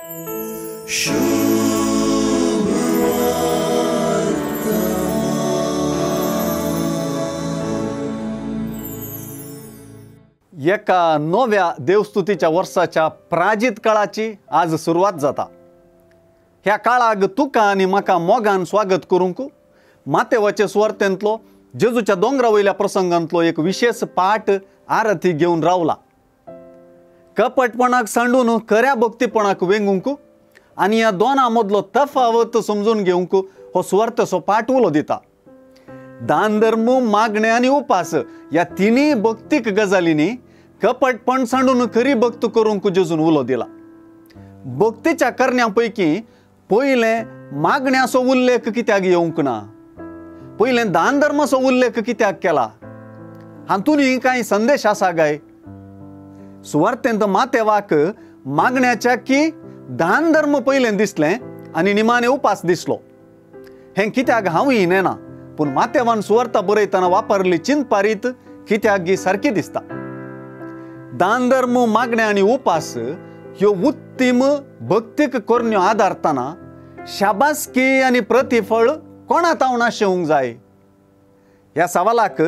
एका नव्या देवस्तुतीच्या वर्साच्या प्राजीत काळाची आज सुरवात जाता। ह्या काळाक तुका आनी म्हाका मोगान स्वागत करूंक मातेवाचे सुवार्तेंतलो जेजूच्या दोंगरा वयल्या प्रसंगांतलो एक विशेष पाठ आरती घेवन रावला। कपटपणाक सांडून खऱ्या भक्तीपणाक वेंगूंक आनी ह्या दोना मदलो तफावत समजून घेवंक हो सुवार्तेचो पाठ उलो दिता। दान धर्म, मागणें आनी उपास ह्या तिनूय भक्तीक गजालींनी कपटपण सांडून खरी भक्त करूंक जेजून उलो दिला। भक्तीच्या करण्यां पैकी पयलें मागण्याचो उल्लेख कित्याक येवंक ना, पयलें दान धर्माचो उल्लेख कित्याक केला, हातूंतय कांय संदेश आसा काय? सुवार्तेंत मातेवाक मागण्याच्या की दान धर्म पयलें दिसलें आनी निमाणें उपास दिसलो। हें कित्याक हांवूय नेना, पूण मातेवान सुवार्ता बरयतना वापरली चिंतपारीत कित्याक गी सारकी दिसता। दान धर्म, मागणें आनी उपास ह्यो उत्तीम भक्तीक करण्यो आदारतना शाबासकी आनी प्रतिफळ कोणा तावन आशेवंक जाय? ह्या सवालाक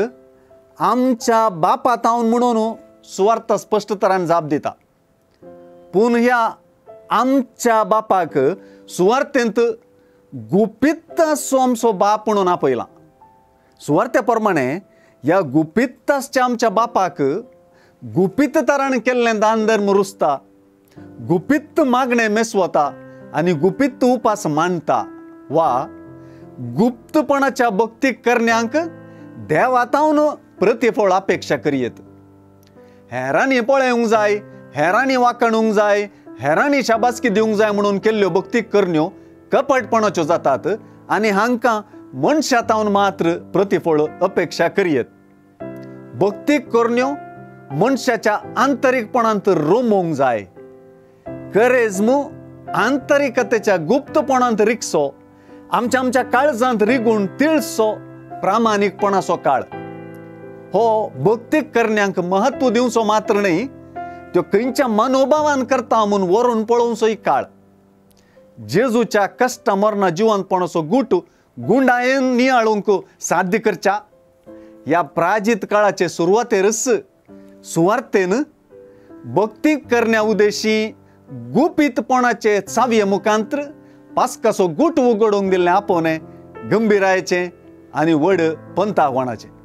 आमच्या बापा तावन म्हणून सुवार्ता स्पश्ट तरान जाप दिता। पूण ह्या आमच्या बापाक सुवार्तेंत गुपितासो आमचो बाप म्हणून आपयला। सुवार्ते प्रमाणे ह्या गुपितासच्या आमच्या बापाक गुपीत तरान केल्लें दान धर्म रुजता, गुपीत मागणें मेसवता आनी गुपीत उपास मानता वा गुप्तपणाच्या भक्तीक करण्यांक देवातावन प्रतिफळ अपेक्षा करयेत। हेरांनी पळोवंक जाय, हेरांनी वाखणूंक जाय, हेरांनी शाबासकी दिवंक जाय म्हणून केल्ल्यो भक्तीक करण्यो कपटपणाच्यो जातात आनी हांकां मनशा तावन मात्र प्रतिफळ अपेक्षा करयेत। भक्तीक करण्यो मनशाच्या आंतरीकपणांत रोमोवंक जाय। करेज्म आंतरिकतेच्या गुप्तपणांत रिगसो, आमच्या आमच्या काळजांत रिगून तिळसो प्रामाणीकपणाचो काळ हो भक्तीक करण्यांक महत्व दिवचो मात्र न्हय, त्यो खंयच्या मनोभावान करता म्हूण वरून पळोवचोय काळ। जेजूच्या कश्ट मरणा जिवंतपणाचो गुट गुंडायेन नियाळूंक साध्य करच्या ह्या प्राजीत काळाचे सुरवातेरच सुवार्तेन भक्ती करण्या उद्देशी गुपीतपणाचे चावये मुखांत्र पास्काचो गुट उगडूंक दिल्लें आपोवणें गंभीरायेचें आनी व्हड पंतावणाचें।